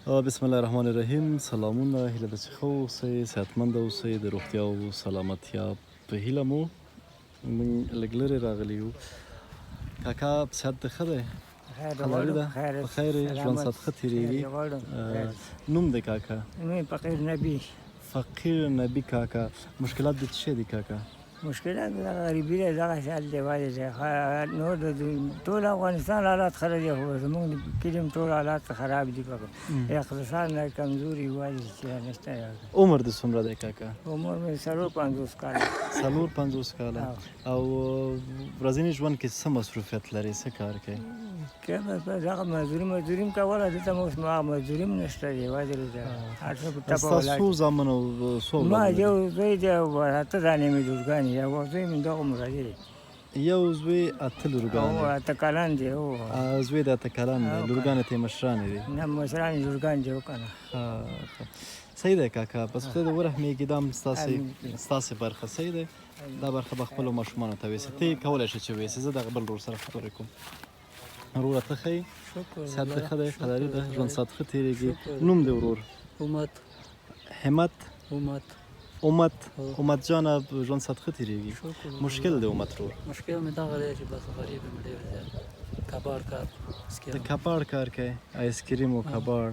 بسم الله الرحمن الرحیم. سلامونه، هیله ده چې ښه اوسئ، صحتمند اوسئ. د روغتیا او سلامتیا په هیله مو موږ لږ لرې راغلي یو. کاکا، صحت دې ښه دی؟ حلالي ده؟ په خیر یې؟ ژوند ساعت ښه تېرېږي؟ نوم دی کاکا؟ مې فقیر نبی. فقیر نبی کاکا، مشکلات دې څه شی دي کاکا؟ مشکلات دغه غریبي ده، دغه حال دی والې دی. نور د ټول افغانستان حالات ښه دی، خو زموږ د کلي هم ټول حالات خراب دي. پکې اقتصاد نه کمزوري والي چې نشته. عمر دې څومره دی کاکا؟ عمر مې 54 کاله. 54 کاله. او ورځني ژوند کې څه مصروفیت لرې، څه کار کوې؟ که بس دغه مزدوري مې کوله، دلته مې اوس مزدوري هم نشته دی، یوازې دی، هر څه په ټپه ستا ولاړ. څو زامن او څو ما اولادونه؟ یو زوی دی او اته دانې مې لورګانې، یو زوی مې دغه عمره دی. یو زوی، اته او لورګانې. 8 کلن دی او زوی د 8 کلن دی، لورګانې ته یې مشرانې دي؟ نه، مشران لورګان دی وکنه. ښه، صحیح دی کاکا، بس خدای دې ورحمېږي. دا هم ستاسې برخه، صحیح دی. دا برخه به خپلو ماشومانو ته ویسې، ته یې کولی شې چې ویسې. زه دغه بل ورور سره خبرې کوم. وروره، ته ښه یې؟ شکر. صحت دې ښه دی؟ قراري ده؟ ژوند ساعت ښه تېرېږي؟ شکر. نوم دی ورور؟ امت. همت؟ امت. امت. امت جانه، ژوند ساعت ښه تېرېږي؟ شکر. مشکل دی امت ورور؟ مشکل مې دغه دی چې بس غریب یم، ډېر زیات کباړ کار. د کباړ کار کوي، آیسکریم او کباړ،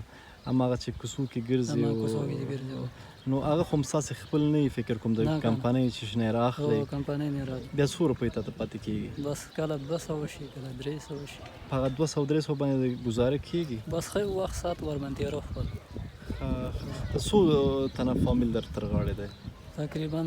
هماغه چې کوڅو کې ګرځي؟ هماغه کوڅو کې ګرځي، او نو هغه خو هم ستاسې خپل نه وي، فکر کوم د نه کنه. کمپنۍ چې شنه رااخلي. او کمپنۍ نه راځي. بیا څو روپۍ ته پاتې کېږي؟ بس کله 200 شي، کله 300 شي. په هغه 200، 300 باندې ګزاره کېږي؟ بس ښه وخت سات ور باندې تېرو خپل. ښه. څو تنه فامیل در تر غاړې دی؟ تقریبا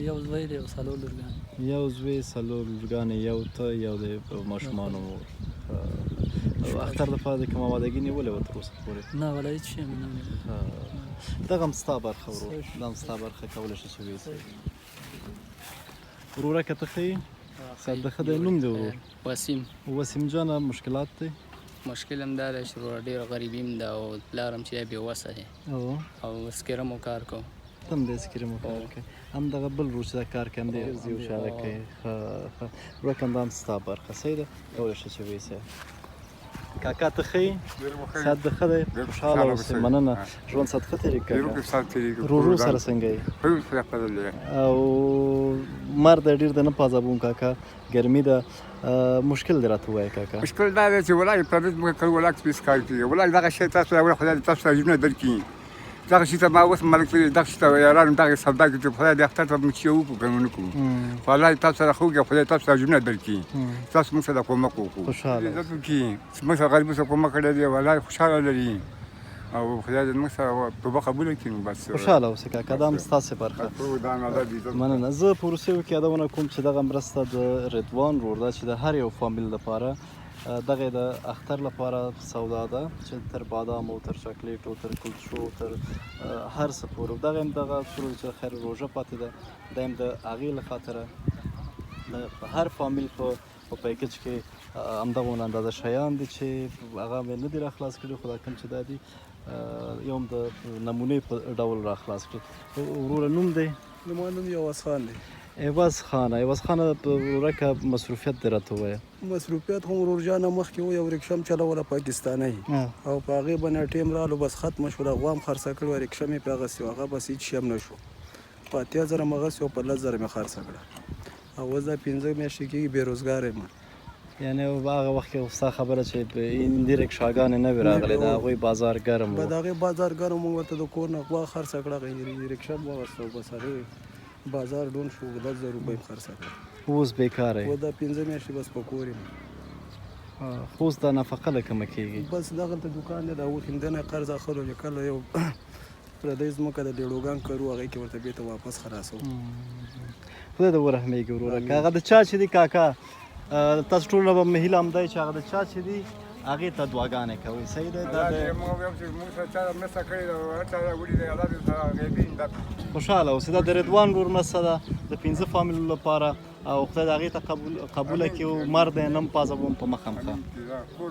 یو زوی دی او څلور لورګان. یو زوی، څلور لورګانې، یو ته، یو د ماشومانو مور. ښه. اختر دپاره د کومه آمادګي نیولې وه تر اوسه پورې؟ نه ولا، هېڅ شی مې نه نیولی. ښه. دغه هم ستا برخه ورور، دا هم ستا برخه، کولی شې چې ویسې. وروره، که ته ښه یې؟ صحت دې ښه دی؟ نوم دی ورور؟ وسیم. وسیم جانه، مشکلات دی؟ مشکل هم دا دی چې وروره ډېر غریبي هم ده او پلار هم چې دی بې وسه دی او سکرمو کار کوم. ته هم د اسکریمو کار کوې، هم دغه بل ورور چې دا کار کوي، هم دی ګرځي او چې هغه کوي. ښه ښه وروره، که دا هم ستا برخه، صحیح ده، کولی شې چې ویسې. کاکا، ته ښه یې؟ صحت دې ښه دی؟ خوشحاله اوسې، مننه. ژوند ساعت ښه تېرېږي کاکا؟ ورور سره څنګه یې؟ او مر دی ډېر دی نه پازابوم کاکا، ګرمي ده. مشکل دی راته ووایه کاکا. مشکل دا دی چې ولای پردیس موږ کړو، ولاک سپیس کار کوي، ولای دغه شی تاسو راوړه، خدای دې تاسو ته اجرونه درکړي. دغه شي ته ما اوس ملک دغه شي ته یارانو دغه سودا کې چې خدای دې اختر ته موږ چې وکړو که نه کړو، خو الله دې تاسو سره خوږي، خدای تاسو ته اجرونه درکړي، تاسو موږ سره کومک وکړو. خوشحاله عزت وکړي چې موږ سره غریبو سره کومک کړی دی، والله خوشحاله لري او خدای دې موږ سره توبه قبوله کړي، نو بس. خوشحاله اوسې کاکا، دا هم ستاسې برخه. دا الله دې عزت. مننه. زه په وروستیو کې یادونه کوم چې دغه مرسته د رضوان ورور ده چې د هر یو فامیل لپاره دغه د اختر لپاره سودا ده چې تر بادامو، تر چاکلیټو، تر کلچو، تر هر څه پورې. دغه هم دغه څو چې خیر روژه پاتې ده، دا هم د هغې له خاطره د هر فامیل په پیکج کې همدغه اندازه شیان دي چې هغه مې نه دي را خلاص کړي، خو دا کوم چې دا دي یو هم د نمونې په ډول را خلاص کړي. وروره، نوم دی؟ زما نوم عوض خان دی. عوض خان، عوض خان وروره، که مصروفیت دې راته ووایه. مصروفیت هم ورور جانه مخکې و یو رکشه هم چلوله پاکستانۍ او په هغې باندې ټیم رالو، بس ختمه شوله. غوا هم خرڅه کړې وه، رکشه مې پرې اخیستې وه، هغه بس هېڅ شی هم نه شو. په 80,000 مې اخیستې وه، په 10,000 مې خرڅه کړه او اوس دا 5 میاشتې کېږي بې روزګاره یم. یعنی هغه وخت کې ستا خبره چې هندي رکشاګانې نه وې راغلې، د هغوی بازار ګرم به و. د هغې بازار ګرم و، ورته د کور نه غوا خرڅه کړه، هغه رکشه مې واخیسته او بس هغې بازار ډون شو، 10,000 روپۍ مې خرڅه کړه. اوس بیکاره یې؟ و، دا 5 میاشتې بس په کور یم. خو اوس دا نفقه له کومه کېږي؟ بس دغلته دوکان دی، د هغو هندنه قرض اخلو چې کله یو پردۍ ځمکه د لیړوګان کرو، هغې کې ورته بېرته واپس خلاصوو. خدای دې ورحمېږي وروره. که هغه د چا چې دي کاکا، تاسو ټول نه به مې هیله همدا چې هغه د چا چې دي هغې ته دعاګانې کوئ، صحیح دی؟ دا الله د دې موږ ویم چې موږ سره چا مرسته کړې ده، چا راوړي دی، الله دې سره غیبي امداد. خوشحاله اوسئ. دا د رضوان ورور مرسته ده د پنځه فامیلو لپاره او خدای د هغې ته قبوله کړي. او مرد یې نم پازوم په مخه هم ښه. کور.